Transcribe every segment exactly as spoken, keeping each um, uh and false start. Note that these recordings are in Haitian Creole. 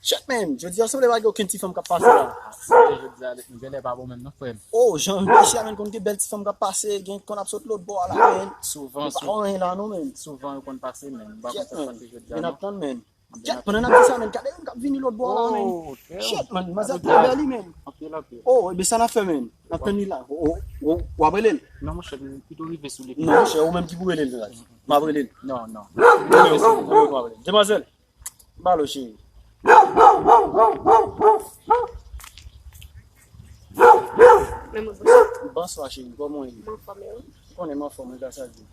Shit, man. Jodi a sanble pa gen okenn ti fanm k ap pase la. Ah, sanble jodi a, nou genlè pa bon menm non, frè m. Oh, jan m pase a, man, konn gen bèl ti fanm k ap pase, gen konn ap sot lòt bò a la, man. Souvan, nou pa wè anyen la non, man. Souvan yo konn pase, man. M pa konn sa k pase jodi a non. Men n ap tann, man. Shit, pandan n ap di sa, man, gade youn k ap vini lòt bò a la, man. Oh, damn. Shit, man, manzè trè bèl, wi, man. Anpil, anpil. Oh, ebyen sa n ap fè, man. N ap tann li la. Ou, ou, ou, w ap rele l? Non, monchè, m pito rive sou li. Non, monchè, ou menm ki pou rele l la. M ap rele l. Non, non. Demwazèl, m ba l ou, cheri. Bonswa, cheri. Kòman w ye? Ou konnen m anfòm, wi, gras a Dye.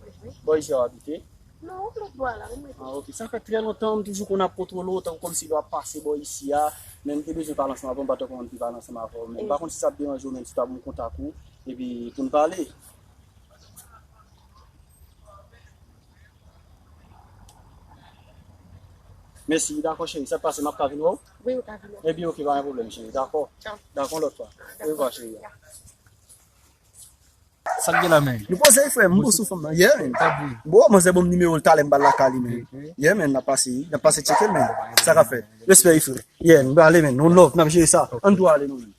Bò isi a w abite? Non, lòt bò a la, wi, m rete. Ah, ok. Sa fè trè lontan, m toujou konn ap kontwole w, tankou kòmsi lè w ap pase bò isi a. Men m te bezwen pale ansanm avè w, m pa t konn ki pale ansanm avè w. Men m pa konn si sa ap deranje w, men si w ta ban m kontak ou, epi pou n pale. Mèsi, dakò, cheri. Sa k pase, m ap ka vin wè w? Wi, ou ka vin wè m. Ebyen, ok, pa gen pwoblèm, cheri. Dakò. Dakò, yon lòt fwa. Orevwa, cheri. Sa k gen la, men? Nou poze, frè m, m bon sou fanm nan. Yeah, man. Bon, manzè ban m nimewo l talè, m ba l lakay li, man. Yeah, man, n ap pase, n ap pase tcheke l, man. Sa k ap fèt? Respè, wi, frè. Yeah, m prale, man. Nou love, n ap jere sa. Ann tou ale, nou, man.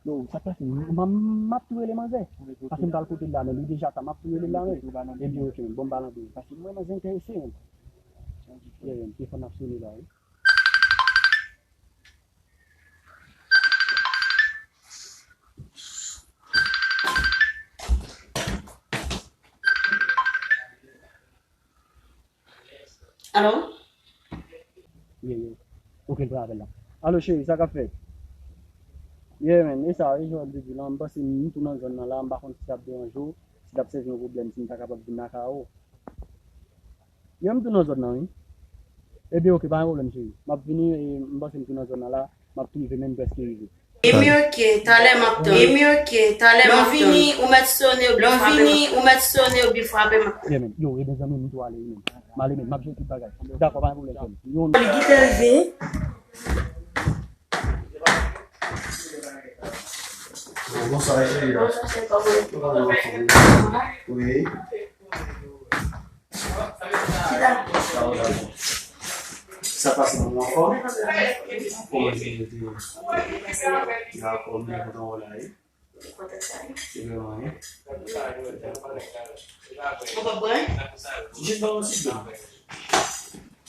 Yo, sa k pase? M, m, m ap tou rele manzè. Paske m pral kote l la, men li deja ta, m ap tou rele l la, men. Ebyen, ok, men, bon, m pral antre. Paske mwen, manzè enterese, men. Yeah, men, telefòn ap sone la, wi. Alo? Yeah, yeah. Ok, l pran apèl la. Alo, cheri, sa k ap fèt? Yeah, man, e sa, e jan w ap di lan, m panse m tou nan zòn nan la, m pa konn si sa ap deranje w, si t ap sèvi yon pwoblèm, si m ta kapab vin lakay ou. Yeah, m tou nan zòn nan, wi. Ebyen, ok, pa gen pwoblèm, cheri. M ap vini, e m panse m tou nan zòn nan la, m ap tou rive, men m prèske rive. Ebyen, ok, talè m ap tann. Ebyen, ok, talè m ap tann. Lè w vini, ou mèt sone, oubyen frape m. Lè w vini, ou mèt sone, oubyen frape m. Yeah, man. Yo, ebyen, zanmi m, m tou ale, wi, man. M ale, man, m ap jere tout bagay. Dakò, pa gen pwoblèm, frè m. Yo. Li kite l vini. Bonswa, cheri. Bonswa, cheri, kòman w ye? Wi. Chita. Sa pase, moun anfòm? Kòman se mete? Dakò, m byen kontan wè w la, wi. Se vrèman, wi. Ou pa bwè? Jis ban mwen ti dlo.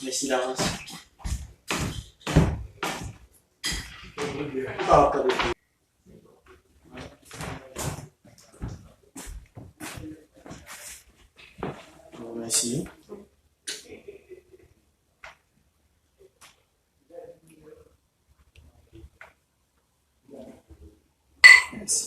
Mèsi davans. Ou pa wè tande. Mèsi. Mèsi.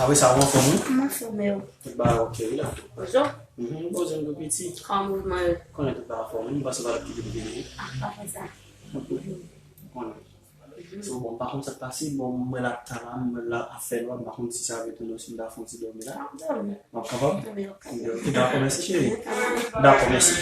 Apre sa, ou anfòm, wi? M anfòm, wi. Tout bagay ok, wi, la. Poze w? Mhm, poze m tou piti. Kòman mouvman yo? Konnen tout bagay anfòm, wi. M panse w pa t ap kite m vini, wi. Ah, pa fè sa. Konnen. So, bon, m pa konn sa k pase, bon, m wè l ap ta la, m wè l ap fè nwa, m pa konn si sa vle tounen, si m ta fè yon ti dòmi la. M ap dòmi. M ap kapab? Wi, ok. Ok, dakò, mèsi, cheri. Dakò, mèsi.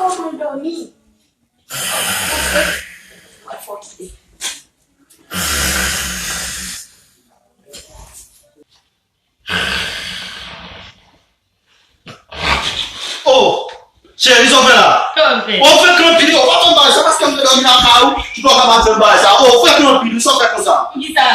Kòman dòmi? Mwen fò kite. Oh! Cheri, sa w fè la? Sa w fè? Ou fèk anpil, ou pa fè m bagay sa, paske m te dòmi lakay ou, ou pa ka pa fè m bagay sa. Ou fèk anpil, sa w fè konsa? Kisa?